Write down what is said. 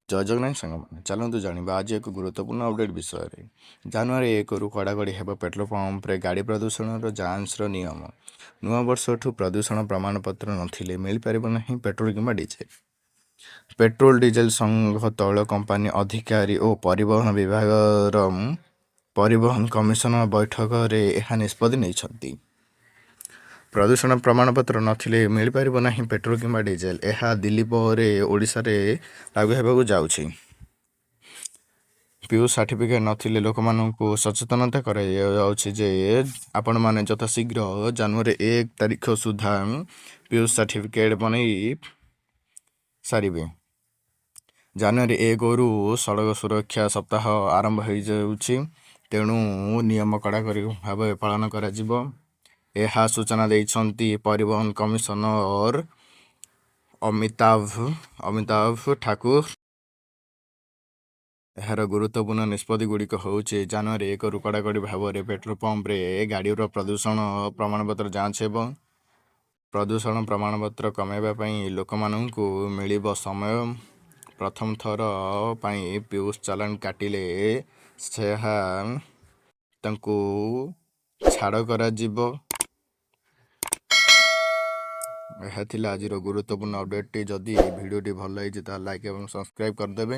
ଜୟ ଜଗନ୍ନାଥ ସାଙ୍ଗମାନେ, ଚାଲନ୍ତୁ ଜାଣିବା ଆଜି ଏକ ଗୁରୁତ୍ୱପୂର୍ଣ୍ଣ ଅପଡେଟ୍ ବିଷୟରେ। ଜାନୁଆରୀ 1ରୁ କଡ଼ାକଡ଼ି ହେବ ପେଟ୍ରୋଲ ପମ୍ପରେ ଗାଡ଼ି ପ୍ରଦୂଷଣର ଯାଞ୍ଚର ନିୟମ। ନୂଆବର୍ଷଠୁ ପ୍ରଦୂଷଣ ପ୍ରମାଣପତ୍ର ନଥିଲେ ମିଳିପାରିବ ନାହିଁ ପେଟ୍ରୋଲ କିମ୍ବା ଡିଜେଲ। ପେଟ୍ରୋଲ ଡିଜେଲ ସଂଘ, ତୈଳ କମ୍ପାନୀ ଅଧିକାରୀ ଓ ପରିବହନ ବିଭାଗର ପରିବହନ କମିଶନର ବୈଠକରେ ଏହା ନିଷ୍ପତ୍ତି ନେଇଛନ୍ତି। ପ୍ରଦୂଷଣ ପ୍ରମାଣପତ୍ର ନଥିଲେ ମିଳିପାରିବ ନାହିଁ ପେଟ୍ରୋଲ କିମ୍ବା ଡିଜେଲ। ଏହା ଦିଲ୍ଲୀ ପରେ ଓଡ଼ିଶାରେ ଲାଗୁ ହେବାକୁ ଯାଉଛି। ପିୟୁସି ସାର୍ଟିଫିକେଟ୍ ନଥିଲେ ଲୋକମାନଙ୍କୁ ସଚେତନତା କରାଯାଉଛି ଯେ ଆପଣମାନେ ଯଥାଶୀଘ୍ର ଜାନୁଆରୀ 1 ତାରିଖ ସୁଦ୍ଧା ପିୟୁସି ସାର୍ଟିଫିକେଟ୍ ବନେଇ ସାରିବେ। ଜାନୁଆରୀ 1ରୁ ସଡ଼କ ସୁରକ୍ଷା ସପ୍ତାହ ଆରମ୍ଭ ହୋଇଯାଉଛି, ତେଣୁ ନିୟମ କଡ଼ାକଡ଼ି ଭାବେ ପାଳନ କରାଯିବ। ଏହା ସୂଚନା ଦେଇଛନ୍ତି ପରିବହନ କମିଶନର ଅମିତାଭ ଠାକୁର। ଏହାର ଗୁରୁତ୍ୱପୂର୍ଣ୍ଣ ନିଷ୍ପତ୍ତି ଗୁଡ଼ିକ ହେଉଛି, ଜାନୁଆରୀ 1ରୁ କଡ଼ାକଡ଼ି ଭାବରେ ପେଟ୍ରୋଲ ପମ୍ପରେ ଗାଡ଼ିର ପ୍ରଦୂଷଣ ପ୍ରମାଣପତ୍ର ଯାଞ୍ଚ ହେବ। ପ୍ରଦୂଷଣ ପ୍ରମାଣପତ୍ର କମାଇବା ପାଇଁ ଲୋକମାନଙ୍କୁ ମିଳିବ ସମୟ। ପ୍ରଥମ ଥର ପାଇଁ ପିୟୁସି ଚାଲାଣ କାଟିଲେ ସେହା ତାଙ୍କୁ ଛାଡ଼ କରାଯିବ। ଏହା ଥିଲା ଆଜିର ଗୁରୁତ୍ୱପୂର୍ଣ୍ଣ ଅପଡେଟ୍ଟି। ଯଦି ଭିଡ଼ିଓଟି ଭଲ ହେଇଛି, ତାହେଲେ ଲାଇକ୍ ଏବଂ ସବସ୍କ୍ରାଇବ୍ କରିଦେବେ।